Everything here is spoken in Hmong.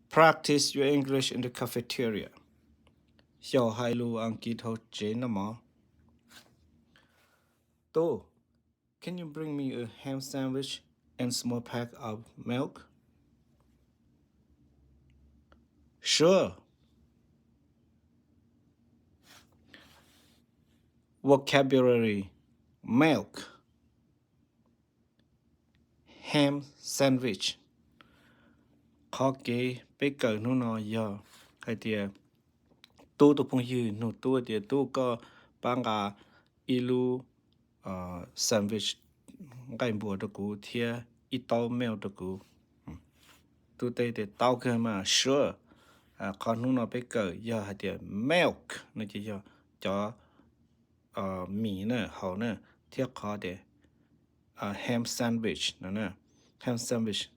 Practice your English in the cafeteria. Xyaum hais lus Askiv hauv tsev noj mov. Tub, can you bring me a ham sandwich and small pack of milk? Sure. Vocabulary: milk, ham sandwich. Qhov kev peb kawm hnub no yog hais tias Tub tus phooj ywg nug Tub tias, Tub, koj pab nqa ib lub sandwich nqaij npua rau kuv thiab ib taub milk rau kuv. Tub teb tias, Tau kawg mas, sure. Qhov hnub no peb kawm yog hais tias milk no ces yog cov mis na, hauv na, thiab qhov tias ham sandwich no na, ham sandwich